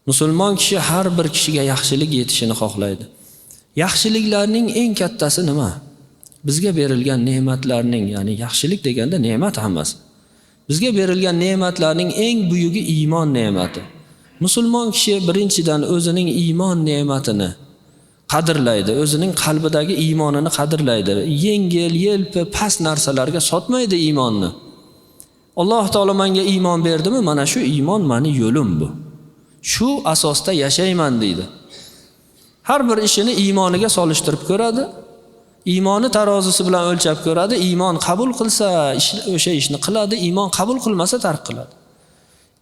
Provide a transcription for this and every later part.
Musulmon kishi har bir kishiga yaxshilik yetishini xohlaydi. Yaxshiliklarning eng kattasi nima? Bizga berilgan ne'matlarning, ya'ni yaxshilik deganda ne'mat hammasi. Bizga berilgan ne'matlarning eng buyugi iymon ne'mati. Musulmon kishi birinchidan o'zining iymon ne'matini qadrlaydi, o'zining qalbidagi iymonini qadrlaydi. Yengil, yelpi, past narsalarga sotmaydi iymonni. Alloh taolo menga iymon berdimi? Mana shu iymon meni yo'lim bu. Shu asosda yashayman deydi. Har bir ishini iymoniga solishtirib ko'radi. Iymoni tarozisi bilan o'lchab ko'radi. Iymon qabul qilsa o'sha ishni qiladi, iymon qabul qilmasa tark qiladi.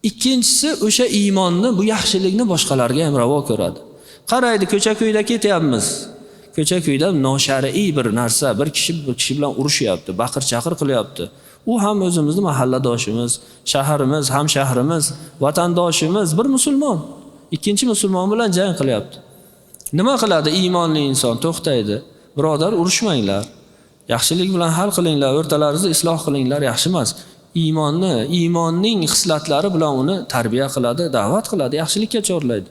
Ikkinchisi, o'sha iymonni, bu yaxshilikni boshqalarga ham ravo ko'radi. Qaraydi, ko'cha-ko'yda ketyapmiz. Ko'cha-ko'yda noshar'iy bir narsa, bir kishi bir kishi bilan urushyapti, baqir-chaqir qilyapti. U ham o'zimizni mahalladoshimiz, shaharimiz, hamshahrimiz, vatandoshimiz, bir musulmon. Ikkinchi musulmon bilan jang qilyapti. Nima qiladi iymonli inson? To'xtaydi. Birodar, urushmanglar. Yaxshilik bilan hal qilinglar, o'rtalaringizni isloh qilinglar, yaxshi emas. Iymonni, iymonning xislatlari bilan uni tarbiya qiladi, da'vat qiladi, yaxshilikka chorlaydi.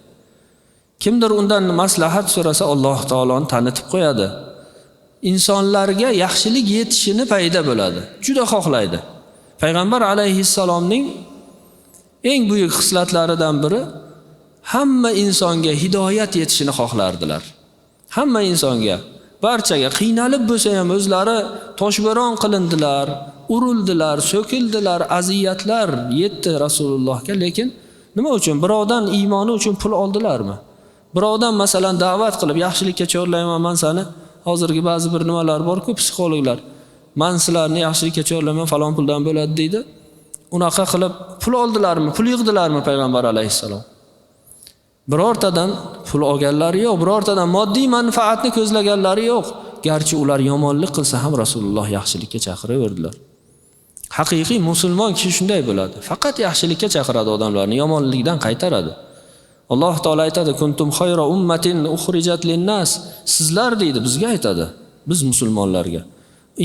Kimdir undan maslahat so'rasa, Alloh taoloni tanitib qo'yadi. Insonlarga yaxshilik yetishini payda bo'ladi. Juda xohlaydi. Payg'ambar alayhissalomning eng buyuk xislatlaridan biri hamma insonga hidoyat yetishini xohlardilar. Hamma insonga, barchaga qiynalib bo'lsa ham o'zlari toshbo'ron qilindilar, urildilar, so'kildilar, aziyatlar yetdi Rasulullohga, lekin nima uchun? Birovdan iymoni uchun pul oldilarmi? Birovdan masalan da'vat qilib yaxshilikka chorlayman man seni, hozirgi ba'zi bir nimalar bor-ku, psixologlar. Man sizlarni yaxshilikka chorlayman, falon puldan bo'ladi deydi. Unaqa qilib pul oldilarmi? Pul yig'dilarmi payg'ambar alayhissalom? Birortadan pul olganlari yo'q, birortadan moddiy manfaatni ko'zlaganlari yo'q. Garchi ular yomonlik qilsa ham Rasululloh yaxshilikka chaqiraverdilar. Haqiqiy musulmon kishi shunday bo'ladi. Faqat yaxshilikka chaqiradi odamlarni, yomonlikdan qaytaradi. Alloh taolo aytadi: "Kuntum khayra ummatin ukhrijat lin-nas." Sizlar deydi, bizga aytadi, biz musulmonlarga.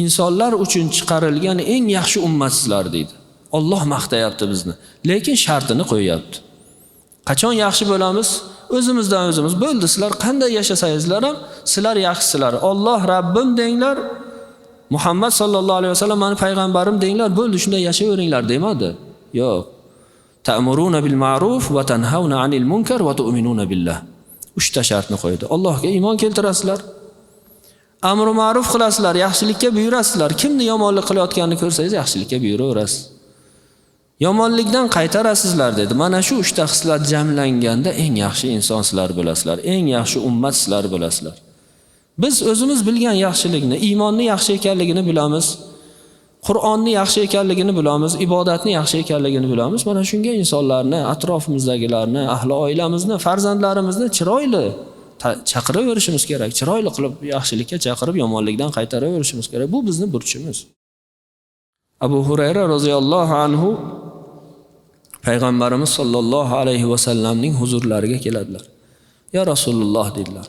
Insonlar uchun chiqarilgan eng yaxshi ummatsizlar deydi. Alloh maqtayapti bizni, lekin shartini qo'yapti. Qachon yaxshi bo'lamiz? O'zimizdan o'zimiz. Bo'ldi, sizlar qanday yashasangizlar ham sizlar yaxshisizlar. Alloh Rabbim denglar, Muhammad sallallohu alayhi vasallam meni payg'ambarim denglar, bo'ldi, shunday yashayveringlar demadi. Yo'q. Ta'muruna bil ma'ruf va tanhauna 'anil munkar va tu'minuna billah. Uchta shartni qo'ydi. Allohga iymon keltirasizlar, amri ma'ruf qilasizlar, yaxshilikka buyurasizlar. Kimni yomonlik qilayotganini ko'rsangiz, yaxshilikka buyuraverasiz. Yomonlikdan qaytarasizlar dedi. Mana shu uchta xislat jamlanganda eng yaxshi inson sizlar bo'lasizlar, eng yaxshi ummat sizlar bo'lasizlar. Biz o'zimiz bilgan yaxshilikni, iymonni yaxshi ekanligini bilamiz, Qur'onni yaxshi ekanligini bilamiz, ibodatni yaxshi ekanligini bilamiz. Mana shunga insonlarni, atrofimizdagilarni, ahli oilamizni, farzandlarimizni chiroyli chaqiraverishimiz kerak. Chiroyli qilib yaxshilikka chaqirib, yomonlikdan qaytaraverishimiz kerak. Bu bizni burchimiz. Abu Hurayra roziyallohu anhu Payg'ambarimiz sollallohu alayhi va sallamning huzurlariga keladilar. Ya Rasululloh dedilar.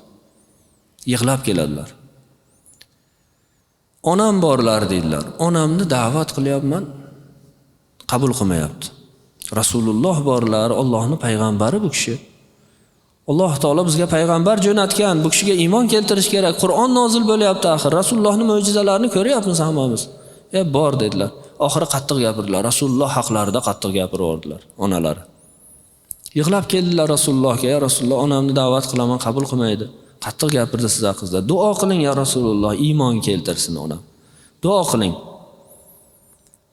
Yig'lab keladilar. Onam borlar dedilar. Onamni da'vat qilyapman, qabul qilmayapti. Rasululloh borlar, Allohning payg'ambari bu kishi. Alloh taolo bizga payg'ambar jo'natgan, bu kishiga iymon keltirish kerak. Qur'on nozil bo'lyapti axir. Rasulullohning mo'jizalarini ko'ryapmiz hammamiz. Bor dedilar. Oxiri qattiq gapirdilar. Rasululloh haqlarida qattiq gapiraverdilar onalari. Yig'lab keldilar Rasulullohga: "Ya Rasululloh, onamni da'vat qilaman, qabul qilmaydi." Qattiq gapirdi siz haqingizda. Duo qiling ya Rasululloh, iymon keltirsin onam. Duo qiling.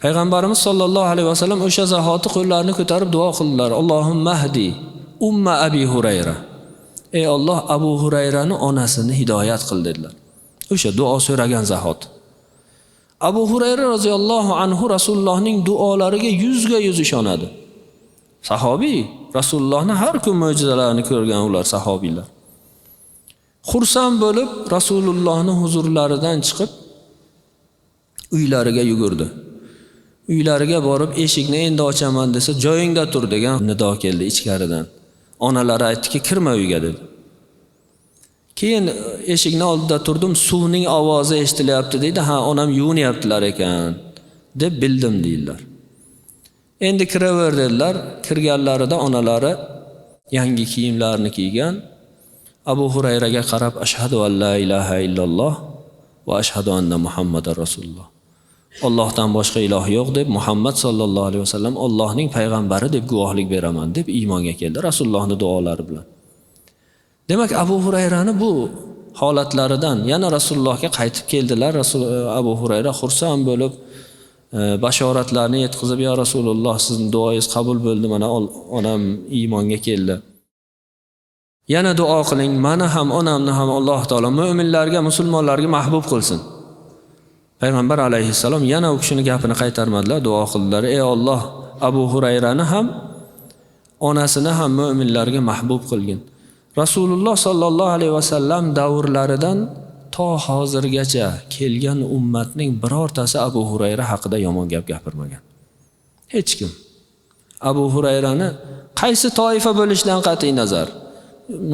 Payg'ambarimiz sollallohu alayhi vasallam o'sha zahoti qo'llarini ko'tarib duo qildilar. Allohumma hdi umma Abi Hurayra. Ey Alloh, Abu Hurayrani onasini hidoyat qil dedilar. O'sha duo so'ragan zahot. Abu Hurayra roziyallohu anhu Rasulullohning duolariga 100% ishonadi. Sahobiy, Rasulullohning har kun mo'jizalarini ko'rgan ular sahobiylar. Xursand bo'lib Rasulullohning huzurlaridan chiqib uylariga yugurdi. Uylariga borib eshikni endi ochaman desa, joyingda tur degan nido keldi ichkaridan. Onalari aytdiki, kirma uyga dedi. Keyin eshikni oldida turdim, suvning ovozi eshitilyapti deydi. Ha, onam yuvinyaptilar ekan deb bildim deydilar. Endi kiraver dedilar. Kirganlarida onalari Yangi kiyimlarni kiygan. Abu Hurayraga qarab ashhadu an la ilaha illalloh va ashhadu anna Muhammadar rasululloh. Allohdan boshqa iloh yo'q deb, Muhammad sallallohu alayhi vasallam Allohning payg'ambari deb guvohlik beraman deb iymonga keldi Rasulullohning duolari bilan. Demak, Abu Hurayrani bu holatlaridan yana Rasulullohga qaytib keldilar. Rasul Abu Hurayra xursand bo'lib, bashoratlarni yetkazib, "Ya Rasululloh, sizning duoyingiz qabul bo'ldi, mana onam iymonga keldi. Yana duo qiling, meni ham onamni ham Alloh taolo mu'minlarga, musulmonlarga mahbub qilsin." Payg'ambar alayhissalom yana u kishining gapini qaytarmadilar, duo qildilar. "Ey Alloh, Abu Hurayrani ham onasini ham mu'minlarga mahbub qilgin." Rasululloh sallallohu alayhi vasallam davrlaridan to hozirgacha kelgan ummatning birortasi Abu Hurayra haqida yomon gap gapirmagan. Hech kim. Abu Hurayrani qaysi toifa bo'lishidan qat'iy nazar,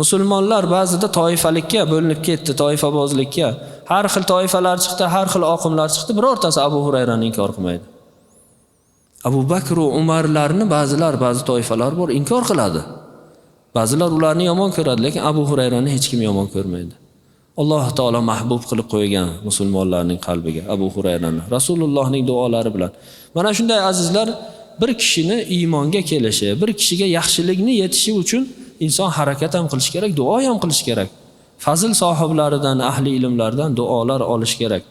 musulmonlar ba'zida toifalikka bo'linib ketdi, toifabozlikka. Har xil toifalar chiqdi, har xil oqimlar chiqdi, birortasi Abu Hurayrani inkor qilmaydi. Abu Bakr va Umarlarni ba'zilar, ba'zi toifalar bor, inkor qiladi. Ba'zilar ularni yomon ko'radi, lekin Abu Hurayrani hech kim yomon ko'rmaydi. Alloh taolo mahbub qilib qo'ygan musulmonlarning qalbiga Abu Hurayrani Rasulullohning duolari bilan. Mana shunday azizlar, bir kishini iymonga kelishi, bir kishiga yaxshilikni yetishi uchun inson harakat ham qilish kerak, duo ham qilish kerak. Fazl sohiblaridan, ahli ilmlardan duolar olish kerak.